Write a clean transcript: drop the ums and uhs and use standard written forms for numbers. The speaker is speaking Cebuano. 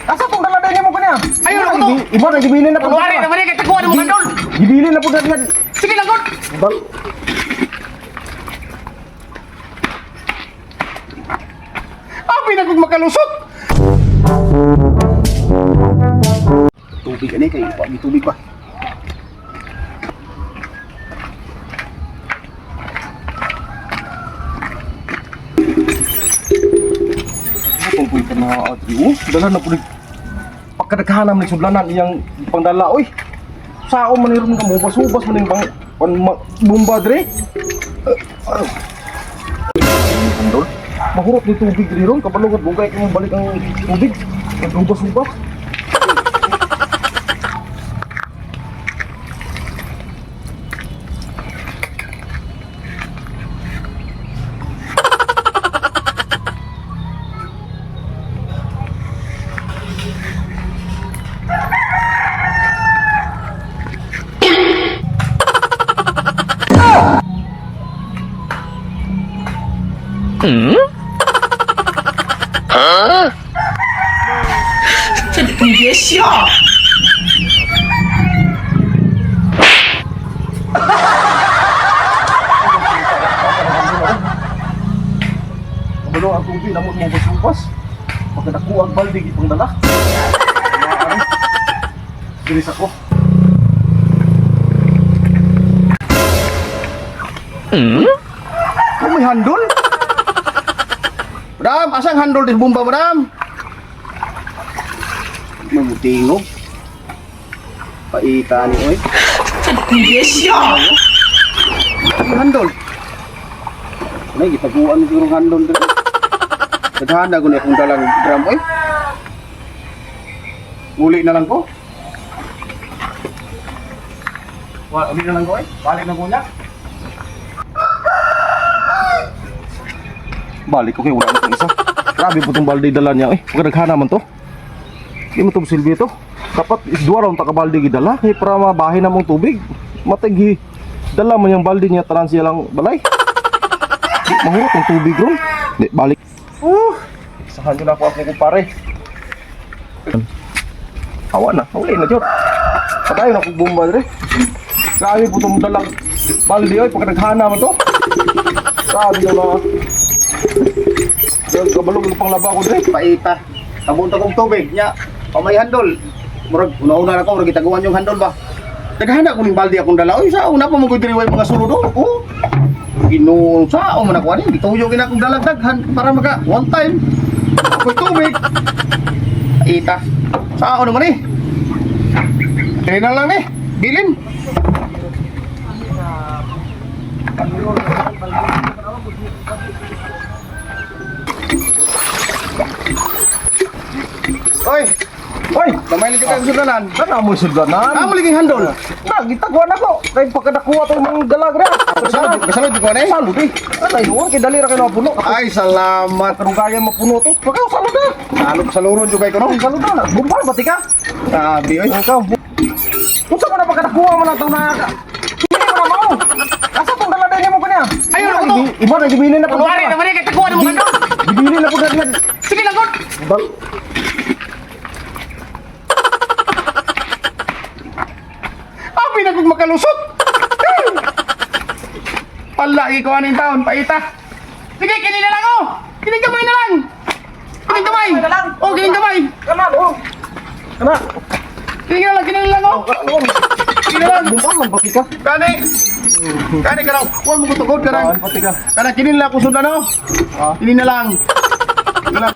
Asa tong dala din mo kanya? Ayaw na ko to. Iba na gibilin na po. Kunwari naman eh, kay taguan mo handol. Gibilin na po na niya. Sige lang, God. Bal. Abi na kong makalusot. Tubig ani kay pa tubig pa. Atong puy pa na adri. Oh, dala na puy. Pagkadaghanan ni sudlanan iyang pangdala oy. Sao man ron ka mo ubas man ning pang pan bomba dre. Handol. Mahurot ni tubig diri ron kabalungot bugay kay mo balik ang tubig. Ubas-ubas. Kabalo ang tubig, namot mo ubas-ubas. Pagkadaku ang balde, itong dala. Bilis ako. Hmm? Oh, may handol. Madam, asang handol din bomba, madam? Mamutingog. Paita ni oy. Ang handol. Nay, gitaguan mo siguro ang handol dito. Daghan na gud akong dalang drum oy. Muli na lang ko. Wa, uli na lang ko oy. Balik na ko niya. Balik ko kay wala na itong isa. Grabe po itong balde dala niya. Eh, pagkadaghana man to. Hindi mo itong silbi ito. Dapat duwa raw ta ka balde gidala. Kay para mabahin na mong tubig. Matigi. Dala man yung balde niya, tanan siya lang balay. Di, mahurot ang tubig ron. Di, balik. Isahan nyo na ako akong kumpare. Awa na, huli na jud. Patayo na kong bomba dire. Grabe po itong dalang balde oy, pagkadaghana man to. Grabe na mga. Kabalog ng panglaba ko dire. Paita. Tabon ta kong tubig nya. Pamay handol. Murag una-una na ko murag gitaguan yung handol ba. Daghan na ko ning balde akong dala. Oy, sa una pa mo diri way mga sulod oh. Oh. Ginoo sa man ako ani gituyo gina akong dalag daghan para maka one time. Ako'y tubig. Paita. Sao naman eh. Dili na lang eh. Bilin. Oy, Oy, gamay lagi kang sudlanan. kana mo sudlanan. Amo lagi handol. Na, gitaguan ako. Kay pagkadakuha to mga dala dire. Kasalod, kasalod ko ani. Salud eh. Anay, huwag kay dali ra kay mapuno. Ay, salamat. Karugayan mapuno to. Pagkaw salud na. Salud sa luron jud kay ko no. Salud na. Bomba ba tika? Sabi oy. Ikaw. Unsa man na pagkadakuha man na to na. Hindi mo na mao. Asa tong dala din mo kanya? Ayaw na ko to. Iba na gibilin na po. Kunwari naman eh, kay taguan mo handol. Gibilin na po na niya. Sige lang, God. Bal. Abi na kong makalusot. Palagi ko aning taon, paita. Sige, kini na lang oh. Kining gamay na lang. Kining gamay. Oh, kining gamay. Kana oh. Kana. Kini na lang, kini na lang oh. Kini na lang. Bomba man pati ka. Kani. Kani ka raw. Huwag mo kutugod ka Kaan pati ka. Kana kini na lang ako sudan oh. Ah. Kini na lang. Kini na lang.